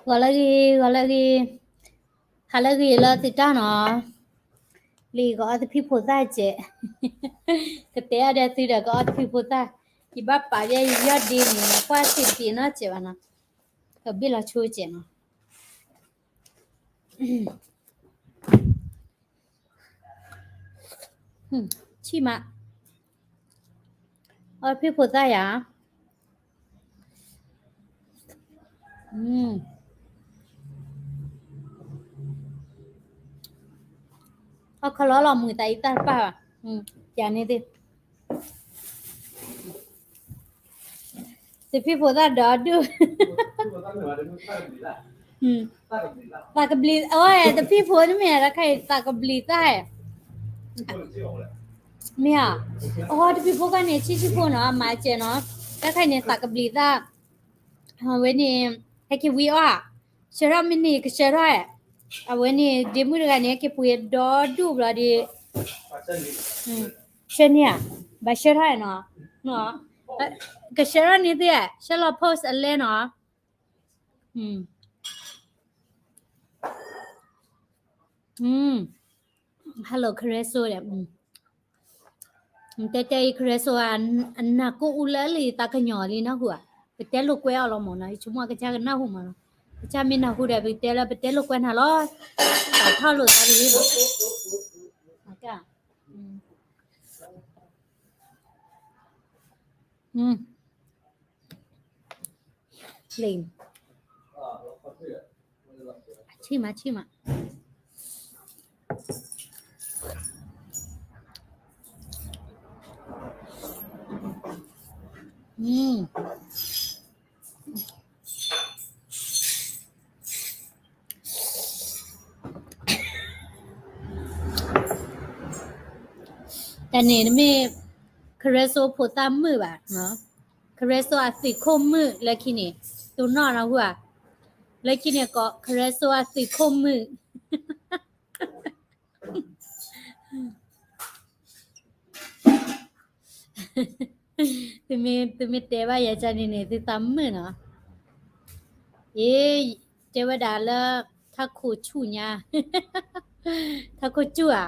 ဂီၤလၢအဂ့ၤ, ဂီၤလၢအဂ့ၤ, ဟါလၢအဂ့ၤလၢသုတၢ်နီၤ, လံ ကအီၣ်သဖံဖိသၣ်စဲး, ကတဲအီၤဒီးသုဒီးကအီၣ်သဖံဖိသၣ်, ယဘၣ်ပာ်ဘၣ်ယယီၢ်ဒ့န့ၣ် ကွၢ်သ့တ့ၢ်နီတစဲးဘၣ်နီၤ, ကဘ့ၣ်လီၤဆိစဲးနီၤ. ဆံၣ်မး, အီၣ်သဖံဖိသၣ်ယၤ, အခီလီၤလီၤမုာ်သးအံၤသၣ်တပၢ်ဘၣ်, ယၤန့ၣ်သ့ၣ် သဖံဖိသၣ်ဒီဒူၣ်, သးကဘျံး, အဝဲသဖံဖိန့ၣ်မ့ၢ် တၢ်ခါအံၤသးကဘျံးသၣ်, မ့ၢ်ဧါ, အဟီ သဖံဖိခါန့ၣ် ဆံးဆံးဖိနီၤ အမၤစဲးနီၤ, တၢ်ခါအံၤန့ၣ် သးကဘျံးသၣ်, အဝဲန့ၣ် ဟဲက့ၤဝံအီၣ်, ဆှၢထီၣ်မ့ၢ်န့ၣ် ကဆှၢထီၣ်, အဝဲန့ၣ် ဒ့မုၣ်တဂၤန့ၣ် ဟဲက့ၤပှ့ၤဒီဒူၣ်ဘျီဒီး ဆှၢန့ၢ်ဧါ, ဘၣ်ဆှၢထီၣ်နီၤ, ကဆှၢထီၣ်န့ၢ်သ့ၣ်, ဆှၢလီၤ post အလဲနီၤ, hello ခရၢစိဒီး, တဲတဲအံၤ ခရၢစိ အနၢ်ကိၢ်အူလၢလံသးကညီၤလံနၢ်ဟူဧါ, ပတဲလိာ်ကွဲအီၤလီၤမ့ၢ်နီၤ, ယဆိကမိၣ်အကစၢ်ကနၢ်ဟူမးနီၤ, ကစၢ်မ့ၢ်နၢ်ဟူဒီး ပတဲလၢပတဲလိာ်ကွဲနၤလီၤ, ပာ်ထီၣ်လိာ်သးတဂ့ၤလီၤ, လံ, ဆံၣ်မး ဆံၣ်မး, တၢ်န့ၣ်တမ့ၢ် ခရၢစိဖိသၣ်မုာ်ဘၣ်, ခရၢစိအသုးခိၣ်မုာ်လၢခံန့ၣ်, တိၢ်နီၣ်နီၢ်ဟူဧါ, လၢခံန့ၣ်ကိး ခရၢစိအသုးခိၣ်မုာ် သုမ့ၢ်တဲဘၣ်ယၤကန့ၣ်န့ၣ် သုသးမုာ်နီၤ, အ့ တဲဝဲဒၣ်လၢ ထးခိၣ်ဆူၣ်ညါ, ထးခိၣ်ဆူၣ်ဧါ,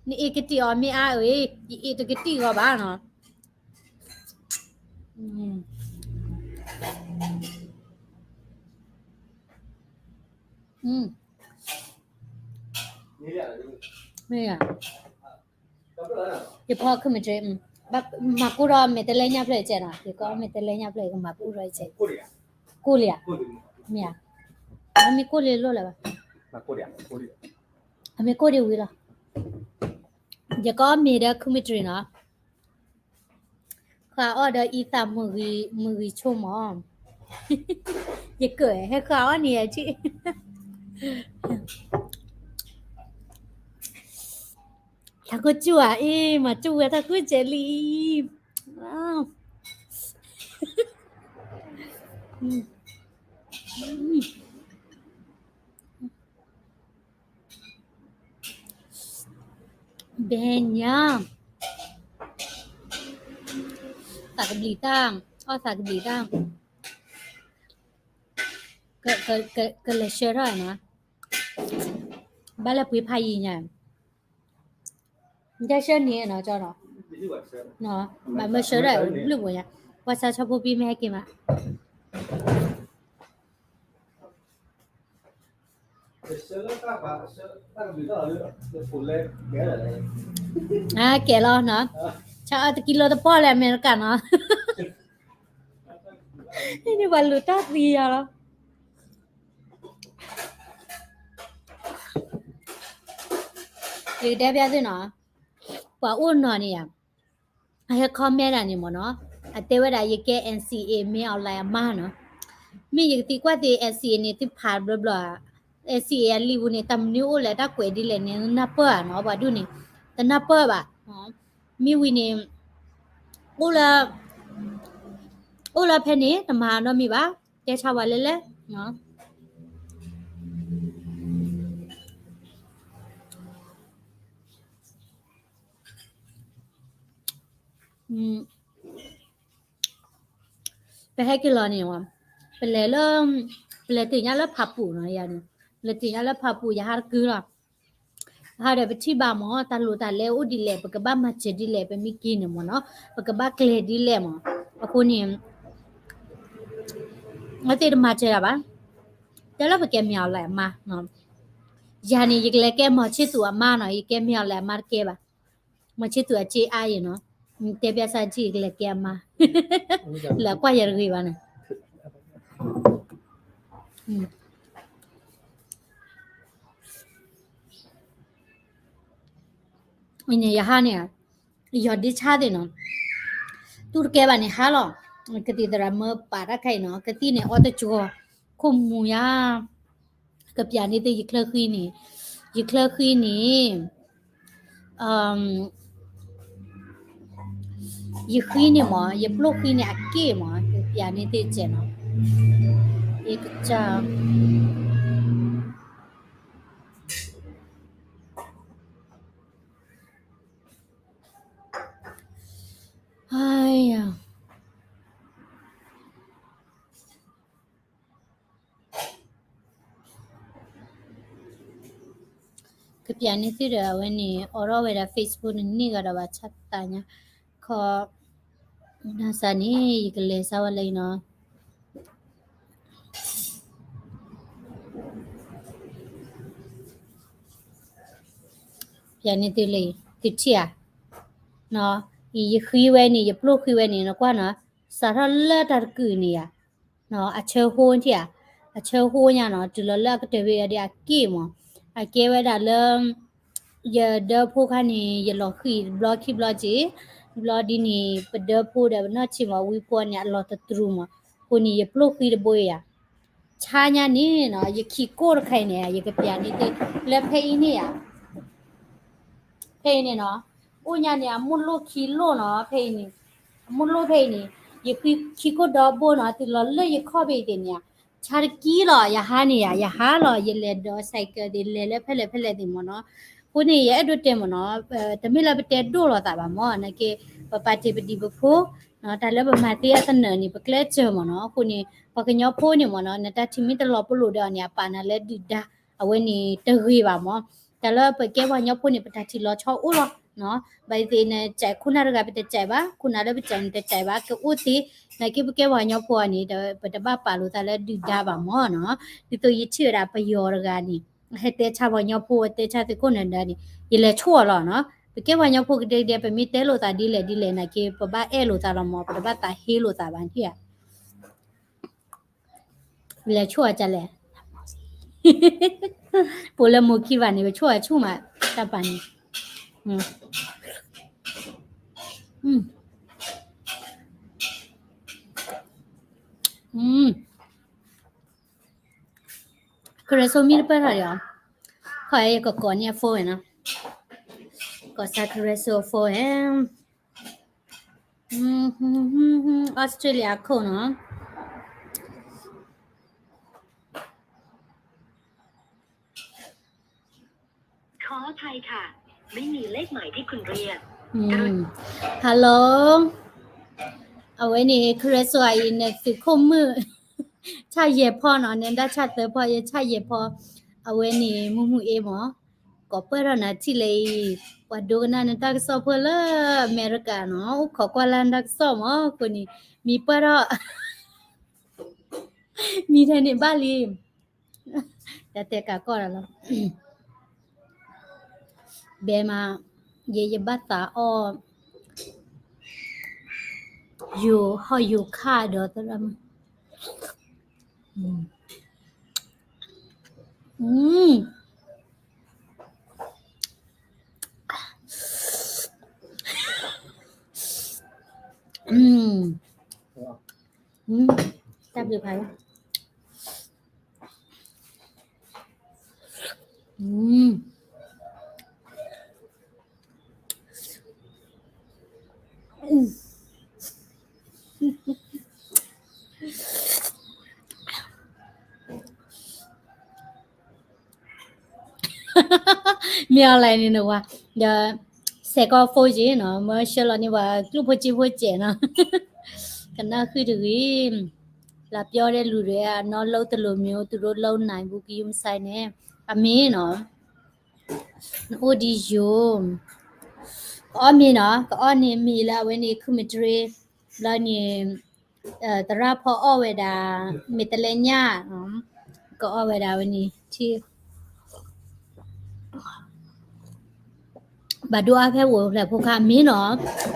နအ့ၣ်ကတံၢ်အီၤမ့ၢ်အါအံၤ, ယအ့ၣ်တကတံၢ်ဂီၤဘၣ်နီၤ, မ့ၢ်ဧါ, ယဖီခုမ့ၢ်တြ့, မၤကူၣ်ထီၣ်မဲာ်တဲးလဲးညၣ်ဖျၢၣ်စဲးနီၤ, ယကီၢ်မဲာ်တဲးလဲးညၣ်ဖျၢၣ် ယကမၤကူၣ်ထီၣ်စဲး, ကိၢ်လံဧါ, မ့ၢ်ဧါ, အမ့ၢ်ကိၢ်လံလိၣ်လၢၤဘၣ်, အမ့ၢ်ကိၢ်ဒံးဝံၤလီၤ, ယကီၢ်မ့ၢ်ဒီးခုမ့ၢ်တြ့နီၤ ဃၣ်အီၣ်ဒီးအံသၣ်မုၢ်ဂံၢ်ဆိကမိၣ်, ယကၢၢ်ဟဲဃၣ်အီၣ်န့ၣ်ယထံၣ်, ထးခိၣ်ကၠူၣ်ဧါ, အ့ မၤကၠူၣ်ဝဲထးခိၣ်ကၠဲလံ, ဘဲညါ, သးကဘျံးတၢ်, အီၣ်သးကဘျံးတၢ်, ကလဲၤဆှၢထီၣ်နီၤ, ဘၣ်လၢပှ့ၤဖးယံၤညါ, နတဆှၢန့ၣ်နီၤ, ကၠီနီၤ, ဘၣ်မၢဆှၢထီၣ်ဘျုးဘိညါ, ပှၤစးဆီဖိပံမ့ၢ်ဟဲက့ၤမး အကဲလီၤနီၤ, ဆၣ်အီၣ်တကံလိတပီၢ်လၢအမဲရကၤနီၤ, န့ၣ်ပှၤလူၤတၢ်သံယၤလီၤ, ယကတဲဘၣ်သုနီၤ, ပှၤအိၣ်နီၤန့ၣ်ယါ အဟဲ comment ဒၣ်န့ၣ်မ့ၢ်နီၤ, အတဲဝဲဒၣ်ယကဲ NCA မ့ၢ် online အမါနီၤ, မ့ၢ်ယကသံကွၢ်သ့ NCA န့ၣ် သုဖးဘျီဘျီဧါ, NCA အလံာ်ပူၤန့ၣ် တၢ်မနုၤအိၣ်လဲၣ် တၢ်ကွဲးဒ်လဲၣ်န့ၣ် နၢ်ပၢၢ်ဧါနီၤ, ပှၤဒူၣ်န့ၣ် တနၢ်ပၢၢ်ဘၣ်, မ့ၢ်ဝံၤန့ၣ် အိၣ်လၢ အိၣ်လၢဖဲန့ၣ် တမၤနီတမံၤဘၣ်, တဲဆါဝဲလဲၣ်လဲၣ် ပဟဲက့ၤလီၤန့ၣ်, ပလဲၤလၢ ပလဲၤတုၤညါလၢဖးပူၤနီၤ, ယၤန့ၣ် ပလဲၤတုၤညါလၢဖးပူၤ ယဟးတကုလီၤ. ဟးဒီးပထံၣ်ဘၣ်မၢ် တၢ်လိၣ်တၢ်လဲအိၣ်ဒ်လဲၣ်, ပကဘၣ်မၤစၢၤဒ်လဲၣ်, ပမ့ၢ်က့ၤန့ၣ်မၢ်နီၤ, ပကဘၣ်ကျဲၤဒ်လဲၣ်မၢ်. အဃိန့ၣ် အဝဲသ့ၣ်တမၤစၢၤတၢ်ဘၣ်, တဲလၢပကဲမ့ၢ်အီၤလဲၣ်အမါနီၤ. ယၤန့ၣ် ယကလဲၤကဲမီၤဆ့သူၣ်အမါနီၤ, ယကဲမ့ၢ်အီၤလဲၣ်အမါတကဲဘၣ်. မီၤဆ့သူၣ်အစ့အါအံၤနီၤ, တဲပျၢ်စၢ်ထံၣ် ယကလဲၤကဲအမါ, လဲၤကွၢ်ယၤတဂ့ၤဘၣ်န့ၣ်. အံၤန့ၣ် ယဟါန့ၣ် ယီၤဒ့ဆါသ့ၣ်နီၤ, တူၢ်တကဲဘၣ်န့ၣ်ဟါလီၤ. ကသံၣ်သရၣ်မၢပာ်တၢ်ခဲအံၤနီၤ, ကသံၣ်န့ၣ်အီၣ်တကီၤ, ခိၣ်မူၤယါ, ကပျးန့ၢ်သု ယချၢဃံန့ၣ်, ယချၢဃံန့ၣ် ယဃံန့ၣ်မၢ်, ယပျိၢ်ဃံန့ၣ်အက့ၣ်မၢ်, ယပျးန့ၢ်သုစဲးနီၤ, ယကစၢ် ကပျးန့ၢ်သုဒီး အဝဲန့ၣ် အိးထီၣ်ဝဲဒၣ် Facebook န့ၣ် န့ၢ်ဂၤဒီးဘၣ်ဆၣ်သးညါ, ခီ, နစးန့ၣ် ယကလဲၤစါဝဲလၢအံၤနီၤ. ပျးန့ၢ်သုလၢ သုထံၣ်ဧါ, အံၤယဃံဝဲန့ၣ် ယပျိၢ်ဃံဝဲန့ၣ် နကွၢ်နီၤ, စးထီၣ်လၢတၢ်တကုာ်န့ၣ်ဧါ အဆၢဃိထံၣ်ဧါ, အဆၢဃိညါနီၤ, တုၤလီၤလၢအကတၢၢ်ဝဲဒီးအက့ၣ်မၢ်, အကဲဝဲဒၣ်လၢ ယဒၢဖိခါန့ၣ် ယလီၤဃံၣ်တဘျီခံဘျီက့ၤ, ဘျီဒ်န့ၣ် ပဒၢဖိဒီးပနီၢ်ဆံးမၢ် ဝံဖိန့ၣ် အလီၤတတြူာ်မၢ်, အဃိန့ၣ် ယပျိၢ်ဃံတဘိအံၤဧါ, ဆါညါန့ၣ်နီၤ, ယခံကိၣ်တခါအံၤန့ၣ် ယကပျးန့ၢ်သု လၢဖဲအံၤန့ၣ်ဧါ ဖဲအံၤန့ၣ်နီၤ, အိၣ်ညါန့ၣ် အမိၢ်လိၣ်ခံလိၣ်နီၤ, ဖဲအံၤန့ၣ်, အမိၢ်လိၣ်ဖဲအံၤန့ၣ်, ယခံကိၣ်ဒီဘိနီၤ, တုၤလီၤလၢယခီၣ်ဖဲအံၤသ့ၣ်န့ၣ်, ဆါတကံလီၤ, ယဟါန့ၣ်ဧါ, ယဟါလီၤ, ယလဲၤဒိး cycle သ့ၣ် လဲၤလၢဖဲလဲၣ်ဖဲလဲၣ်သ့ၣ်မၢ်နီၤ, အဃိန့ၣ် ယအဲၣ်ဒိးတဲမၢ်နီၤ, တမ့ၢ်လၢပတဲဒိၣ်လိာ်သးဘၣ်မၢ်, နာ်က့ ပပာ်တ့ၢ်ပဒံၣ်ပဖိ, တၢ်လၢပမၤသ့အသနၢၣ်န့ၣ် ပကျဲစၢၤမၢ်နီၤ, အဃိန့ၣ် ပှၤကညီဖိန့ၣ်မၢ်နီၤ, နတၢ်ထံၣ်မ့ၢ်တလီၤပလိာ်ဒီးအီၤန့ၣ် အပာ်နၤလၢဒုၣ်ဒါ အဝဲန့ၣ်တဂ့ၤဘၣ်မၢ်, တၢ်လၢပကဲပှၤကညီဖိန့ၣ် ပတၢ်ထံၣ်လီၤဆီအိၣ်လီၤ, ဘၣ်သ့ၣ်နကးခိၣ်နၢ်တဂၤ ပတကးဘၣ်, ခိၣ်နၢ်လၢပကးန့ၣ် တကးဘၣ် ကအိၣ်သ့, နာ်က့ပကဲပှၤကညီဖိအီၤန့ၣ် ပတဘၣ်ပာ်လိာ်သးလၢဒုၣ်ဒါဘၣ်မၢ်နီၤ, ဒ်သိးယထံၣ်ဝဲဒၣ်ပယီၤတဂၤန့ၣ်, ဟဲတဲဆါပှၤကညီဖိ တဲဆါသုးခိၣ်နၢၤဒါန့ၣ်, ယလဲၤဆိၣ်အီၤလီၤနီၤ, ပကဲပှၤကညီဖိကဒဲကဒဲ ပမ့ၢ်တဲလိာ်သးဒ်လဲၣ်ဒ်လဲၣ် နာ်က့ ပဘၣ်အဲၣ်လိာ်သးလီၤမၢ်, ပတဘၣ်သးဟ့လိာ်သးဘၣ်န့ၣ်ဧါ လဲၤဆိၣ်အီၤကလဲၣ်, ပအိၣ်လၢမိၢ်ခံဘၣ်န့ၣ် ပဆိၣ်အီၤဆူၣ်မး, တၢ်ပာ်န့ၣ်, ခရၢၣ်စိမ့ၢ်တပၢၢ်ထီၣ်ဒီး, ခီယကကိးန့ၢ်အဖိဝဲနီၤ, ကိးစါခရၢၣ်စိအဖိဝဲ, Australia ခိၣ်နီၤ, ขออภัยค่ะ ไม่มีเลขหมายที่คุณเรียก Hello, အဝဲန့ၣ် ခရၢၣ်စိအံၤန့ၣ် သုးခိၣ်မုၣ် ဆၣ်ယဲၢ်ဖီနီၤ, နဒၣ်ဆၣ်သၢဖီ ယဆၣ်ယဲၢ်ဖီ, အဝဲန့ၣ် မုၢ်မုၢ်အ့မၢ်, ကိးပၢၢ်ထီၣ်နၤထံၣ်လၢအံၤ, ပှၤဒိကနၣ်နတၢ်ကစီၣ်ဖိလၢအမဲရကၤနီၤ, အိၣ်ခိးကွၢ်လၢနတၢ်ကစီၣ်မၢ်, အဃိန့ၣ် မံပၢၢ်ထီၣ် မံထဲန့ၣ်ဘၣ်လံ, တၢ်တဲကးကီၢ်ဒီးလီၤ, ဘဲမး, ယဲယဘၣ်သးအီၣ်, ယိၤဟီၣ်ယိၤခါဒီးသရၣ်မုၣ်, တၢ်ဘျုးဖးလီၤ, မ့ၢ်အီၤလဲၣ်န့ၣ်နဝၤ, ဒီး စဲးကီးဖိယ့ၢ်နီၤ, မၢဆှၢလီၤန့ၢ်ပှၤကျိၣ်ဖိစ့ဖိစဲးနီၤ, ကနၣ်ဃုာ်တဂ့ၤ, လာပြောတဲ့လူတွေက အနော်လုပ်သလိုမျိုး သူတို့လုပ်နိုင်ဘူး ဂရုမစိုက်နဲ့ အမေနော် နအိုဒီယို ကအီၣ်မ့ၤနော် ကအီၣ်န့ၣ်မ့ၤလၢအဝဲန့ၣ် ခုမတြေ ဘျီန့ၣ် သရၣ်ဖီအီၣ်ဝဲဒၣ် မ့ၢ်တလဲညၣ် ကအီၣ်ဝဲဒၣ်ဝဲန့ၣ် ထံ ဘၣ်ဒိအါဖဲဝဲဖျဲၣ်ဖိခါမ့ၢ်နီၤ,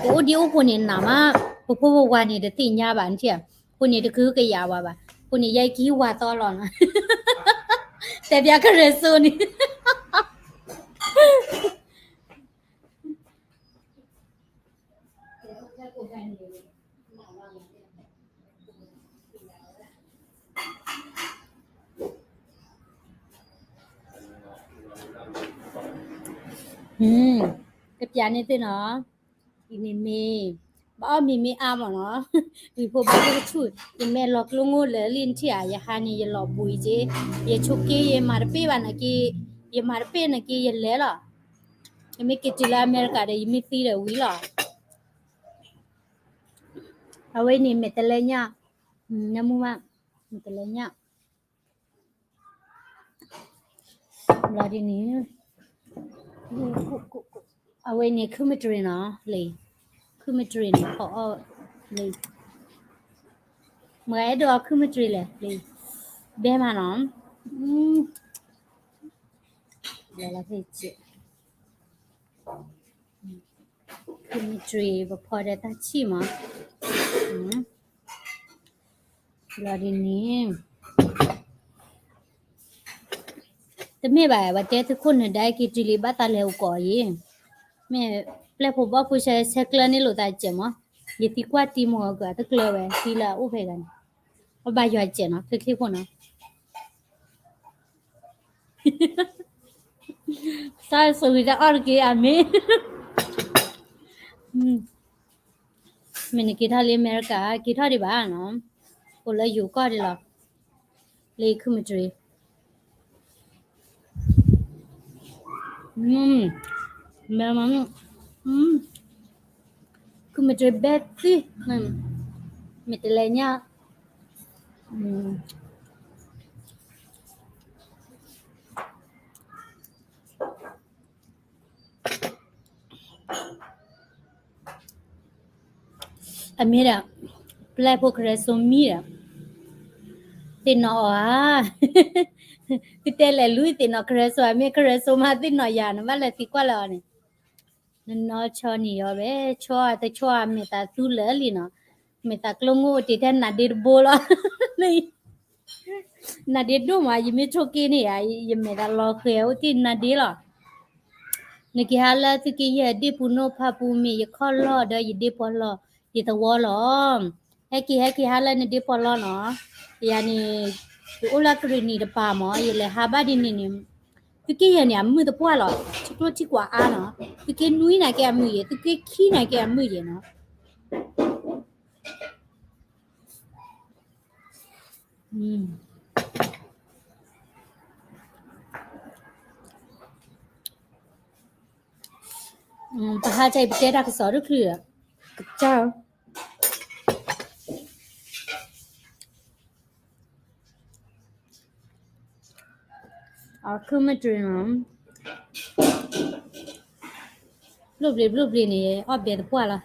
ပအိၣ်ဒံးအိၣ်ဖိန့ၣ်နးမး, ပဖိပဝၤန့ၣ်တသ့ၣ်ညါဘၣ်နထံၣ်, အဃိန့ၣ်တကဟုကယာ်ဝဲဘၣ်, အဃိန့ၣ် ယဲကဟံးဝၤသီလီၤနီၤ, တဲပျးကရဲစိန့ၣ် ကပျးန့ၢ်သ့ၣ်နီၤ, အံၤန့ၣ်မ့ၢ်, ဘၣ်အီၣ်မ့ၤမ့ၢ်အါမးနီၤ, ဝံၤဖိဘၣ်ဒိကဆူၣ်, ယမ့ၢ်လီၤကျိငိၢ်လၢာ်လံနထံၣ်ဧါ, ယဟါန့ၣ်ယလီၤဘှံးက့, ယဆိးက့ယမၤတပ့ၢ်ဘၣ်နာ်က့, ယမၤတပ့ၢ်နာ်က့ယလဲၤလီၤ, ယမ့ၢ်က့ၤတုၤလၢအမဲရကၤဒီး ယမ့ၢ်သံဒီးဝံၤလီၤ, အဝဲန့ၣ်မ့ၢ်တလဲညၣ်, နမူမး, မ့ၢ်တလဲညၣ် ဘျီဒ်န့ၣ်, အဝဲန့ၣ် ခုမတြ့နီၤ, လံ, ခုမတြ့န့ၣ် ဖီအီၣ်, လံ, မ့ၢ်အဲၣ်ဒိးအီၣ်ခုမတြ့လဲၣ်, လံ, ဘဲမးနီၤ, လၢလီၤဖဲစဲး ခုမတြ့ ပဖီဒီးတၢ်ဆံၣ်မး, ဘျီဒ်န့ၣ်, တမ့ၢ်ဘၣ် ပတဲသုခိၣ်နၢၤဒါက့ၤတုၤလံဘၣ်သးလဲၤအိၣ်ကိးအံၤ, မ့ၢ်ပျဲၢ်ဖိဘီၣ်ဖိဆဲးဆဲးကျၢန့ၢ်လိာ်သးစဲးမး, ယသံကွၢ်တံၤမုၢ်အကတကျၢၤဝဲ သံလၢအအိၣ်ဖဲဂၤန့ၣ်, အဘၣ်ယွၤစဲးနီၤ ချ့ချ့ခိၣ်နီၤ တၢ်ဆိၣ်ဂ့ၤတၢ်အီၣ်တက့ၢ် အမ့ၢ်, မ့ၢ်နက့ၤထီၣ်လၢအမဲရကၤ က့ၤထီၣ်ဒံးဘၣ်နီၤ, အိၣ်လၢယိၤကီၢ်ဒံးလီၤ, လၢခုမတြ့, မဲမ, ခုမတြ့ဘဲသံ, မ့ၢ်တလဲညၣ် အမ့ၢ်ဒီး, ပျဲၢ်ဖိကရဲစိမံဒီး, သ့ၣ်နီၣ်အီၤဧါ, သုတဲလဲၤလူသ့ၣ်နီၣ်ကရဲစိ အမ့ၢ်ကရဲစိမးသ့ၣ်နီၣ်ယၤ နဘၣ်လဲၤသံကွၢ်လၢအီၤန့ၣ်, နနီၢ်ဆီန့ၣ်ယီၤဘဲ, ဆီတဆီအမ့ၢ်သးသူလၢာ်လံနီၤ, မ့ၢ်သးကျိငိၢ်အိၣ်တ့ၢ်ထဲနါဒ့တဘိလီၤ နါဒ့ဒိၣ်မး ယမ့ၢ်ဆိးက့န့ၣ်ဧါ, ယမဲာ်သးလီၤဃဲၤအိၣ်တ့ၢ်နါဒ့လီၤ, နက့ၤဟါလၢသုက့ယဲၢ်ဒ့ပူၤနိၣ်ဖးပူၤမ့ၢ်ယခီၣ်လီၢ်ဒီးယဒ့ပီၢ်လီၢ်, ယသဝီလီၤ, ဟဲက့ၤဟဲက့ၤဟါလၢနဒ့ပီၢ်လီၢ်နီၤ, ယၤန့ၣ်, ယအိၣ်လၢကရ့ၣ်နံၤတပၤမး ယလဲၤဟါဘၣ်ဒ်န့ၣ်န့ၣ်, သုက့ယဲၢ်န့ၣ် အမုၢ်သပှၢ်လီၤ, ထံကျိထံကွၢ်အါနီၤ, သုက့နွံနာ်က့အမုၢ်ယဲၢ်, သုက့ခံနာ်က့အမုၢ်ယဲၢ်နီၤ ပဟါတၢ်အံၤပတဲတၢ်ကစီၣ်တချုး, ကစၢ် အခုမ့ၢ်တရံးနီၤ, ဘျိၣ်ဘျ့ဘျိၣ်ဘျ့န့ၣ် အီၣ်ဘဲသပှၢ်လီၤ,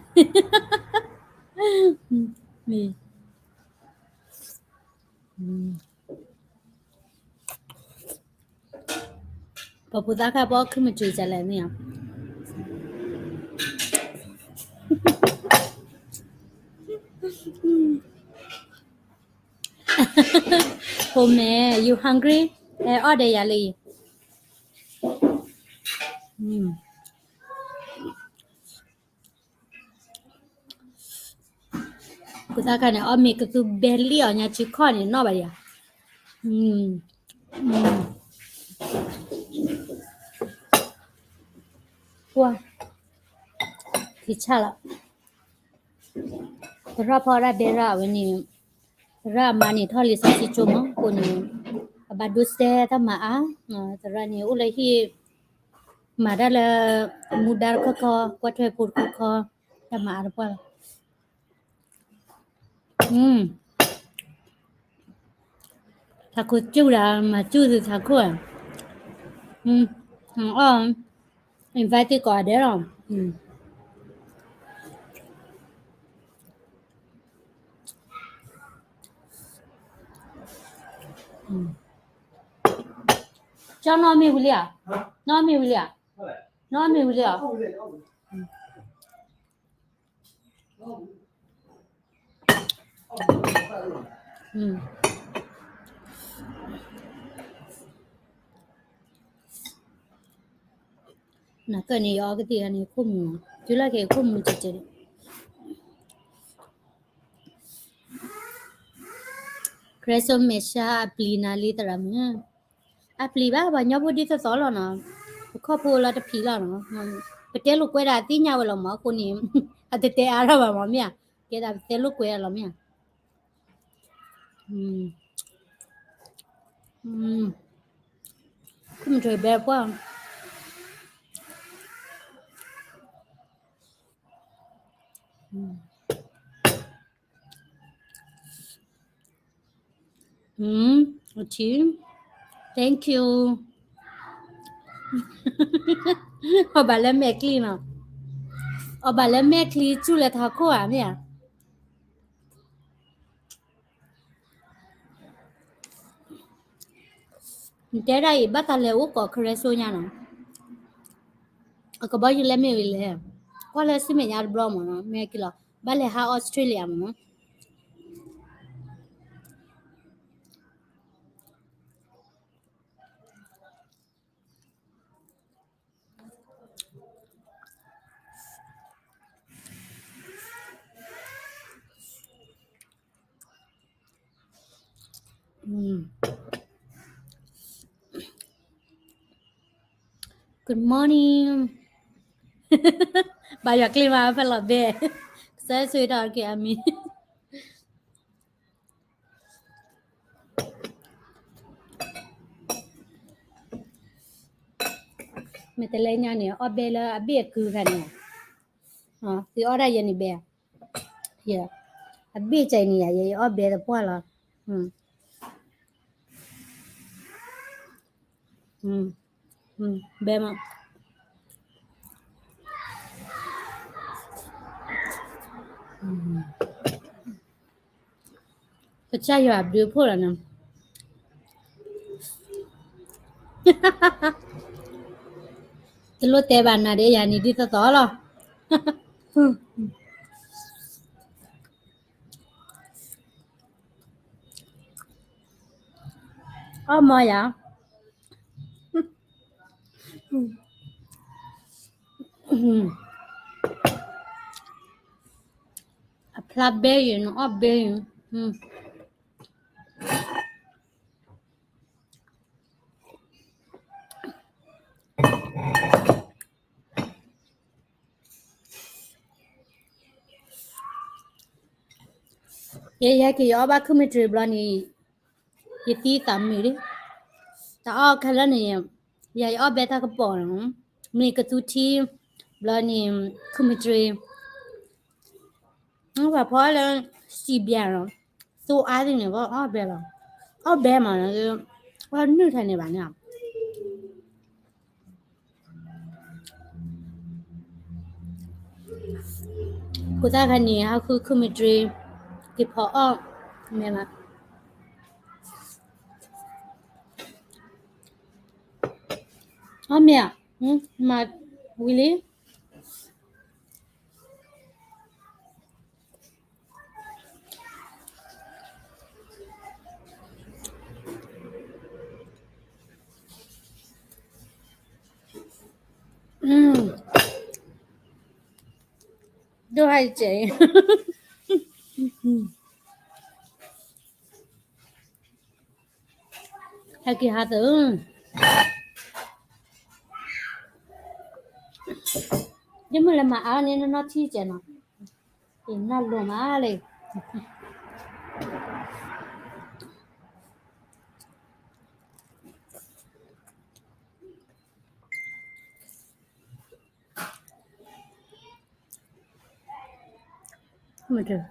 ပှၤဖိသၣ်ခါပအီၣ်ခုမတရံးစလဲၣ်န့ၣ်ဧါ, ဟိမဲ you hungry, ဟဲအီၣ်ဒီးယၤလံ, ဖိသၣ်ခါန့ၣ် အီၣ်မ့ၤကသူဘဲလံအီၤညါစုခီၣ်န့ၣ် နီၣ်ဘၣ်ဒံးဧါ, ပှၢ်, ထံဆၣ်လီၤ, သရၣ်ဖီဒၣ်ဘဲရၣ်ဝဲန့ၣ်, သရၣ်အမါန့ၣ်ထီၣ်လံာ်စီဆှံကၠိမး အဃိန့ၣ်, အဘၣ်ဒိစဲတၢ်မၤအါ, သရၣ်န့ၣ်အိၣ်လၢဟံၣ်, မၤတၢ်လၢ, မူဒါတခီခီ ကွၢ်ထွဲဖိတခီခီ, တၢ်မၤအါတပှၢ်လီၤ, ထးခိၣ်ကၠူၣ်ဒၣ် မၤကၠူၣ်သုထးခိၣ်ဧါ, အီၣ် invite သ့ၣ်ကိးဂၤဒဲးလီၤ. ကၠီနီၢ်မ့ၢ်ဝံၤလံဧါ, နီၢ်မ့ၢ်ဝံၤလံဧါ, နီၢ်မ့ၢ်ဝံၤလံဧါ. နကၢၣ်န့ၣ် ယအီကသံၣ်န့ၣ် ခိၣ်မူၤ, တုၤလီၤက့ၤခိၣ်မူၤကဲးကဲးန့ၣ်, ခရၢစိမဲာ်ဆှးအပျံၤနၤလံသရၣ်မုၣ်, အပျံၤဘၣ် ပှၤညီဖိဒ်သိးသိးလီၤနီၤ, ပခီၣ်ဖိလီၤတဖံးလီၤနီၤ, ပတဲလိာ်ကွဲဒၣ်သ့ၣ်ညါဝဲလီၤမး အဃိန့ၣ် အတတဲအါထီၣ်ဘၣ်မးမ့ၢ်ဧါ, ကဲဒၣ်ပတဲလိာ်ကွဲလီၤမ့ၢ်ဧါ. ခိၣ်မူၤကဲးဘဲပှၢ်, အထံ, thank you. အီၣ်ဘၣ်လၢမဲာ်ချံနီၤ, အီၣ်ဘၣ်လၢမဲာ်ချံ ကၠူၣ်လၢထးခိၣ်ဧါမ့ၢ်ဧါ. နတဲဒၣ်အံၤ ဘၣ်သးလဲၤအိၣ်ကိးခရၢစိညါနီၤ, အကဘီယူၤလဲၣ်မ့ၢ်ဝံၤလဲၣ်, ကွၢ်လၢဆူမဲာ်ညါတဘျီမးနီၤ, မ့ၢ်က့ၤလီၤ ဘၣ်လဲၤဟးအီစထြ့လယါမးနီၤ. อืม Good morning. ဘၣ်ယွၤကျ့မးဖဲလီၤဘဲ, ကစၢ်ဆိၣ်ဂ့ၤထီၣ်က့ၤအမံၤ. မ့ၢ်တလဲညါန့ၣ် အီၣ်ဘဲလၢအဘ့ၣ်အကုခါန့ၣ်, သုအီၣ်ဒၣ်ယဲန့ၣ်ဘဲ, အဘ့ၣ်ကဲန့ၣ်ယၤ ယအီၣ်ဘဲသပှၢ်လီၤ. ဘဲမး ကစၢ်ယွၤအဘျုးအဖှိၣ်လီၤနီၤ, တလိၣ်တဲဘၣ်နၤဒီးယၤန့ၣ်ဒ်သိးသိးလီၤ. အီၣ်မီၤယၤ, အဖျါဘဲယၤ နအီၣ်ဘဲယၤ. ယဲယဟဲက့ၤယအီၣ်ဘၣ်ခုၣ်မ့ၢ်တြ့ဘျီန့ၣ် ယသံသးမုာ်လံ, တၢ်အီၣ်ခဲလၢာ်န့ၣ် ယၤယအီၣ်ဘဲတၢ်ကပီၤနီၤ, မ့ၢ်ကသူထံဘျီန့ၣ် ခုၣ်မ့ၢ်တြ့ ပှၤဖီလၢ စံးဘျးလီၤ, သိအါသ့ၣ်န့ၣ် ပှၤအီၣ်ဘဲလီၤ, အီၣ်ဘဲမး, ပှၤနုာ်ထဲန့ၣ်ဘၣ်န့ၣ်. ဖိသၣ်ခါန့ၣ် ဟးဃုခုၣ်မ့ၢ်တြ့ က့ၤဖီအီၣ်, မ့ၢ်ဘၣ်, အီၣ်မ့ၢ်ဧါ, မၤဝံၤလံ. ဒိၣ်ဟဲကဲ, ဟဲက့ၤဟးသု, ဒ်မုၢ်လၢမၤအါန့ၣ် နီၢ်နီၢ်ထံကဲနီၤ, အ့ၣ် နီၢ်လိၤမးလံ. မ့ၢ်တၢ်,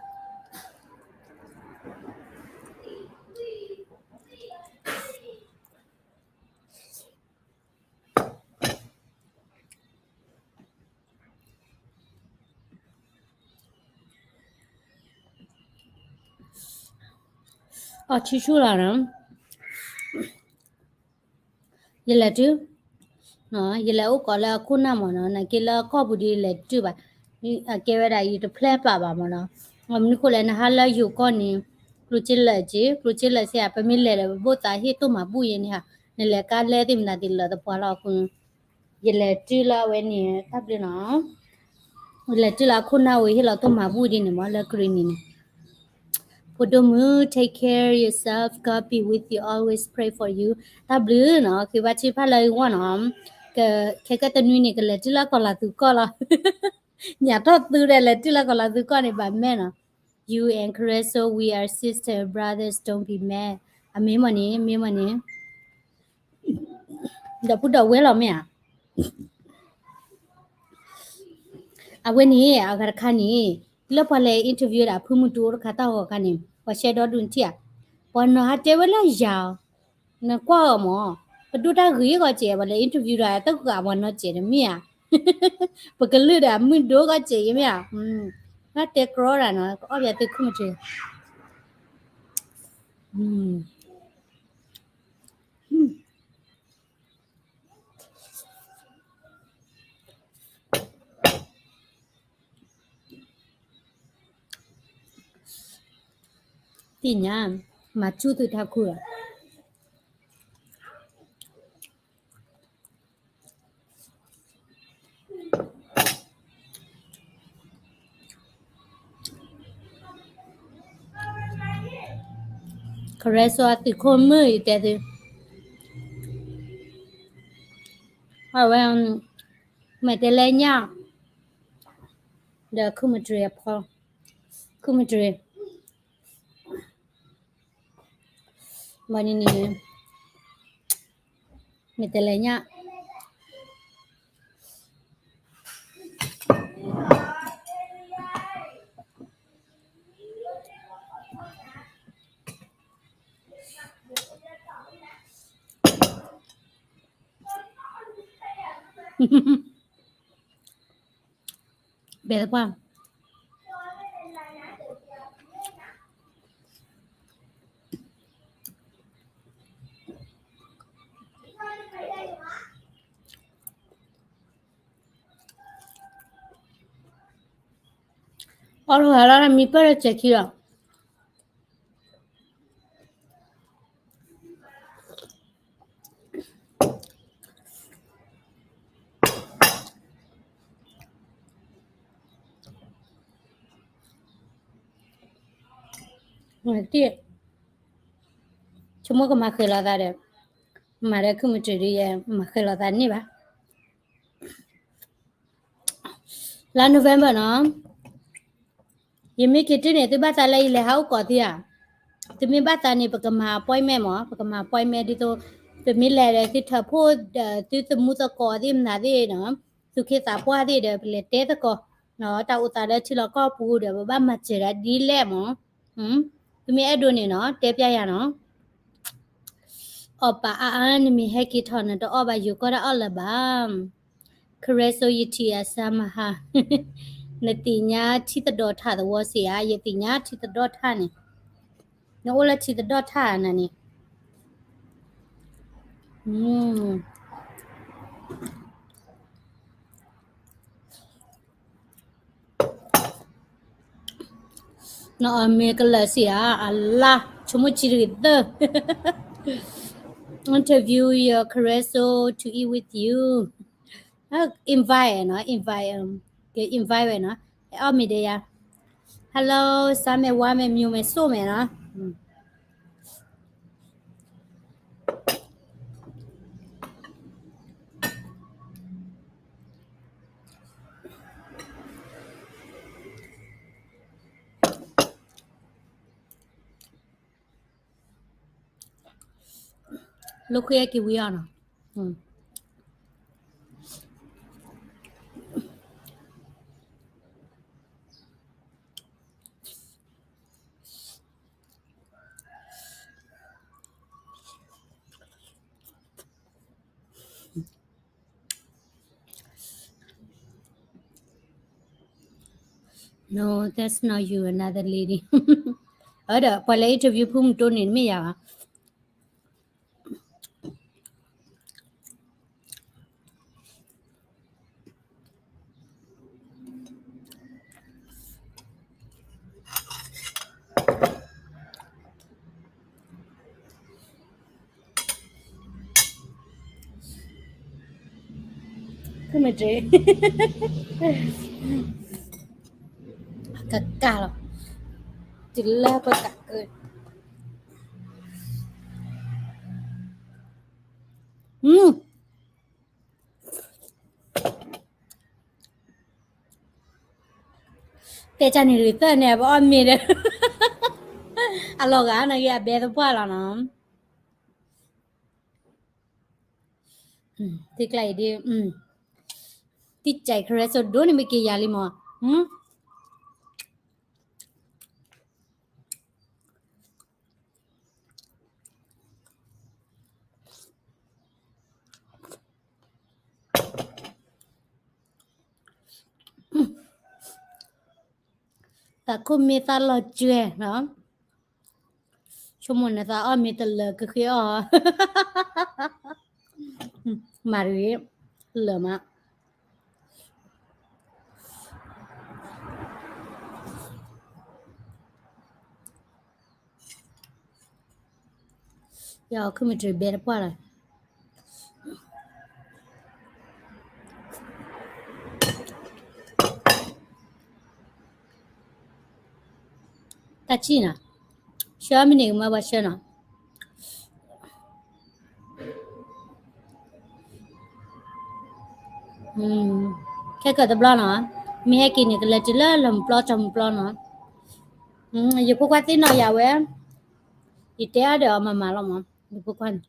အီၣ်ဆူၣ်ဆူၣ်လီၤနီၤ. ယလဲၤတုၤ, ယလဲၤအိၣ်ကိးလၢအခိၣ်နၢ်မ့ၢ်နီၤ, နာ်က့လၢကီၢ်ပူၤဒ်လဲၤတုၤဘၣ်, အကဲဝဲဒၣ်ယတဖျဲၣ်ပာ်ဘၣ်မ့ၢ်နီၤ. မနုၤဃိလဲၣ် နဟးလၢယိၤကီၢ်န့ၣ် ကျိၣ်စ့လၢာ်က့, ကျိၣ်စ့လၢာ်စ့ဧါ, ပမ့ၢ်လဲၤဒီး ပဘိၣ်သးဟ့ၣ်တိၢ်မၤဘူၣ်ယဲန့ၣ်ဧါ, နလဲၤကါလဲၢ်သ့ၣ်မတၤသ့ၣ်လၢာ်သပှၢ်လီၤအဃိန့ၣ်, ယလဲၤတုၤလၢအဝဲန့ၣ် တၢ်ဘျုးနီၤ. လဲၤတုၤလၢအခိၣ်နၢ်ဝဲဟ့ၣ်လီၤတိၢ်မၤဘူၣ်ဒ်န့ၣ်မ့ၢ်လၢကရံၣ်နံၤန့ၣ်. ဖိဒိၣ်မုၣ် take care yourself, God be with you, always pray for you. တၢ်ဘျုးနီၤ, ဃ့ဘါထုကဖၣ်လၢဂ့ၤနီၤ. ခဲကနွံန့ၣ် ကလဲၤတုၤလၢကီၤလၤသူကီၢ်လီၤ. ညၣ်ထီၣ်သုဒီး လဲၤတုၤလၢကီၤလၤသူကီၢ်န့ၣ် ဘၣ်မဲနီၤ. You and Careso, we are sister brothers, don't be mad. အမ့ၢ်မ့ၢ်န့ၣ်, မ့ၢ်မ့ၢ်န့ၣ် ဒီပုၢ်ဒီဝဲၢ်လီၤမ့ၢ်ဧါ. အဝဲန့ၣ် အဂၤတခါန့ၣ် လၢပှၤလဲၤ interview ဒၣ်ဖုမုၢ်တူအိၣ်တခါတၢ်ဂီၤခါန့ၣ် ပှၤရှဲဒီဒူၣ်နထံၣ်ဧါ, ပှၤနီၤဟးတဲဝဲလၢယၤ, နကွၢ်အီၤမး, ပဒိၣ်တၢ်ဂ့ၤဂီၢ်စဲး ပှၤလဲၤ interview ဒၣ်တဂၤပှၤနီၤစဲးတမ့ၢ်ဧါ, ပကလုၢ်ဒၣ်မုၢ်ဒိၣ်ဂီၢ်စဲးယမ့ၢ်ဧါ, ဘၣ်တဲကြီတၢ်နီၤ ကအီၣ်ပယီၤသုးခိၣ်မတြ့ၤ သ့ၣ်ညါ, မၤဆူၣ်သုတၢ်ခူၣ်လီၤ. Careso အသုးခိၣ်မုၣ်ယတဲသု, အဝဲ မဲာ်တဲးလဲးညၣ် ဒီးခုၣ်မတြ့ၤအဖီ, ခုၣ်မတြ့ၤ ဘၣ်န့ၣ်န့ၣ် မဲာ်တဲးလဲးညၣ် ဘဲသပှၢ် အီၣ်လီၤဂာ်လီၤ မံပၢၢ်လၢစဲးခံလီၤ. ဆိကမိၣ်ကမၤဃဲၤလီၤသးဒီး မၤဒီးခုၣ်မတြ့ၤဒ်ယဲ မၤဃဲၤလီၤသးန့ၣ်ဘၣ်. လါ November နီၤ ယမ့ၢ်က့ၤတုၤန့ၣ် သုဘၣ်သးလၢယလဲၤဟးအိၣ်ကိးသုဧါ. သုမ့ၢ်ဘၣ်သးန့ၣ် ပကမၤ appointment မး, ပကမၤ appointment ဒ်သိး ပမ့ၢ်လဲၤဒီးသုထၢဖှိၣ်ဒီး သုသမူသကိးသ့ၣ်မနုၤသ့ၣ်နီၤ, သူၣ်က့သးပှၢ်သ့ၣ်ဒီး ပလဲၤတဲသကိး တၢ်အိၣ်သးလၢထံလီၢ်ကီၢ်ပူၤဒီး ပဘၣ်မၤစၢၤဒၣ်ဒ်လဲၣ်မး. သုမ့ၢ်အဲၣ်ဒိးန့ၣ်နီၤ တဲပျဲယၤနီၤ. အီၣ်ပာ်အါအါ နမ့ၢ်ဟဲက့ၤထီၣ် နတအီၣ်ဘၣ်ယိၤကီၢ်တၢ်အီၣ်လၢၤဘၣ်. Careso ယထံၣ်အစၢမဟါ, နသ့ၣ်ညါထံသဒီၣ်ထၣ်သဝီစ့ၢ်ဧါ, ယသ့ၣ်ညါထံသဒီၣ်ထၣ်န့ၣ်, နအိၣ်လၢထံသဒီၣ်ထၣ်နၤန့ၣ်. နအီၣ်မ့ၤကလၢာ်စ့ၢ်ဧါ, အလါ ဆိကမိၣ်ဆံတဂ့ၤသၢ. Interview your Careso to eat with you. Invite နီၤ, invite, က invite ဝဲနီၤ, ဟဲအီၣ်မ့ၤဒီးယၤ. Hello, စါမဲာ်ဝါမဲာ်မျိာ်မဲာ်စိၣ်မဲာ်နီၤ. လိာ်ဃ့က့ၤဝံၤအီၤနီၤ. No, that's not you, another lady. အဝဲဒီးပှၤလဲၤ interview ဖုမုၢ်တိၢ်န့ၣ် တမ့ၢ်ယၤဘၣ်. မ့ၢ်တ့ၢ် ကကၢ်လီၤ, တုၤလၢပကးကၢ, တဲတၢ်န့ၣ်ဂ့ၤသၢၣ်န့ၣ် ပအီၣ်မ့ၤဒီး အလီၤဂာ်န့ၣ်ဂ့ၤ အဘဲသပှၢ်လီၤနီၤ. သုကျါအံၤဒ် တံၢ်ကဲး ကရဲစိဒိၣ်န့ၣ် မ့ၢ်က့ၤယၤလံမး. သးခိၣ်မ့ၢ်သၣ်လီၤကွံာ်နီၤ, ဆိကမိၣ်နသးအီၣ်မ့ၤတလၢာ်ကဃ့အီၣ်, မၤတဂ့ၤ, လၢာ်မး. ယအီၣ်ခုမ့ၢ်တဘဲတပှၢ်လီၤ. တၢ်ထံၣ်နီၤ, ဆှၢမ့ၢ်န့ၣ်ကမၢပှၤဆှၢနီၤ. ခဲကၢၢ်တဘျီနီၤ, မ့ၢ်ဟဲက့ၤန့ၣ် ကလဲၤတုၤလၢလီၢ်မုၢ်ပျီတီၢ်မုၢ်ပျီနီၤ. ယဖိခွါသ့ၣ်နီၣ်ယၤဝဲ, ယတဲအါဒီးအီၤမၤမၤလီၤမး, ယဖိခွါန့ၣ်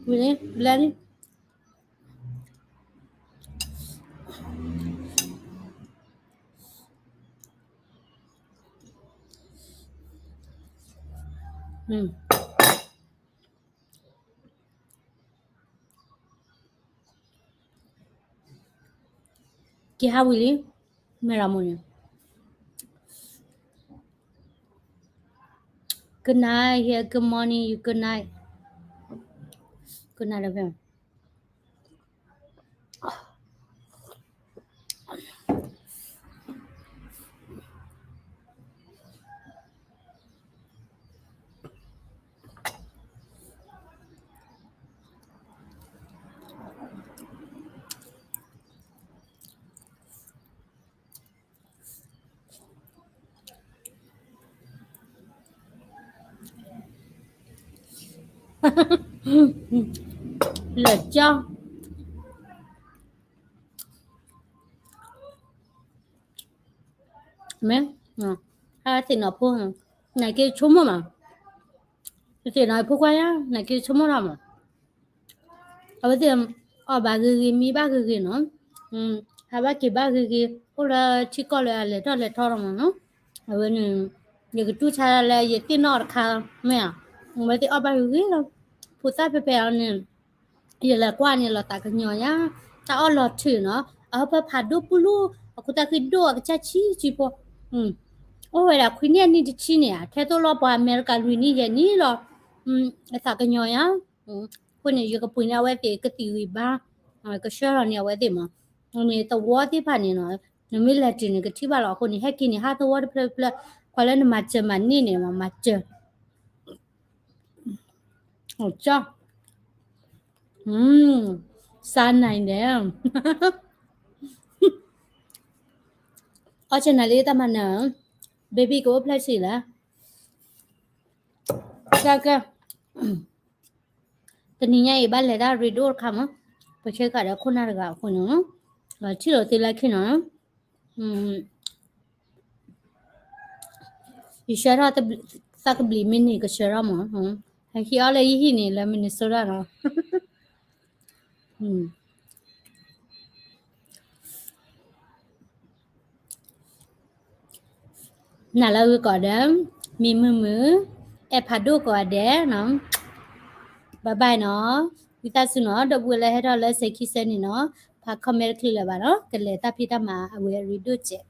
ဝံၤလံ ဘျဲလံ. က့ၤဟးဝံၤလံ, မဲၢ်ရမိၢ်န့ၣ်. Good night, here, good morning, you good night. Good night, love you. လၢာ်ကၠီ မ့ၢ် ဟဲသ့ၣ်နီၣ်ဖိ, နက့ၤဆိကမိၣ်မး, သ့ၣ်နီၣ်ဖိခွါယါ နက့ၤဆိကမိၣ်ထီၣ်မး. အဝဲသ့ၣ် အီၣ်ဘၣ်ဂ့ၤဂ့ၤ မံဘၣ်ဂ့ၤဂ့ၤနီၤ, ဟးဘၣ်က့ၤဘၣ်ဂ့ၤဂ့ၤ အိၣ်လၢထံကီၢ်လၢအလဲၤထီၣ်လဲၤထီထီၣ်မးနီၤ. အဝဲန့ၣ် ယကတူၢ်ဆါလၢယသ့ၣ်နီၣ်တခါ မ့ၢ်ဧါ, အဝဲသ့ၣ်အီၣ်ဘၣ်ဂ့ၤဂ့ၤလီၤ. ဖိသၣ်ဖဲဖဲအီၤန့ၣ် ယလဲၤကွၢ်န့ၣ်လီၤသးကညီၤညါ, တၢ်အီၣ်လီၤထုးနီၤ, အဟၢဖၢဖးဒိၣ်ပူၤလူၤ, အခိၣ်သၣ်ဃံဒိၣ်အကစၢ်ဆံးဆံးဖိ, အိၣ်ဝဲဒၣ်ခွံနံၣ်အနံၣ်တဆံန့ၣ်ဧါ, ထဲသိၣ်လီၤပှၤအမဲရကၤလွံၢ်နံၣ်ယဲၢ်နံၣ်လီၤ. အသးကညီၤညါ, အဃိန့ၣ် ယကပှ့ၤန့ၢ်အဝဲသ့ၣ်ကသံၣ်ဂံၢ်ဘါ, ကဆှၢလီၤန့ၢ်အဝဲသ့ၣ်မး, န့ၣ်သဝီသ့ၣ်တဖၣ်န့ၣ်နီၤ, နမ့ၢ်လဲၤတုၤန့ၣ် ကထံၣ်ဘၣ်လီၤ. အဃိန့ၣ် ဟဲက့ၤန့ၣ် ဟးသဝီတဖျၢၣ်တဖျၢၣ်, ကွၢ်လၢနမၤစၢၤမၤန့ၢ်န့ၣ် မၤစၢၤ ကၠီ, စါနၤန့ၣ်, အီၣ်ဆၢနၤလံတၢ်မၤနၢၤ, baby ကအိၣ်ဖျဲၣ်ဆံးလဲၣ်, ကဲကဲ, တနံၤညါအံၤ ဘၣ်လဲၤတၢ်ရ့ဒိၣ်တခါမး, ပဆၢဃာ်ဒီးခိၣ်နၢ်တဂၤအဃိန့ၣ်, ထံၣ်လိာ်သ့လၢခံနီၤ. ယဆှၢထီၣ် သးကဘျံးမ့ၢ်န့ၣ်ကဆှၢထီၣ်မး, ဟဲဟံးအီၣ်လၢယဟံၣ်န့ၣ် လၢ Minnesota နီၤ. နၤလၢအဂ့ၤကိးဂၤဒဲး, မံမုာ်မုာ်, အဲၣ်ဖးဒိၣ်ကိးဂၤဒဲးနီၤ, bye bye နီၤ. ဝံသးစူၤနီၤ ဒီပုၢ်ဝဲၢ်လၢဟဲထီၣ်လၢစဲးခံစဲးန့ၣ်နီၤ, ဖး comment တချုးလၢၤဘၣ်နီၤ, ကလဲၤတၢ်ဖံးတၢ်မၤအဝဲအရ့ဒိၣ်စဲး.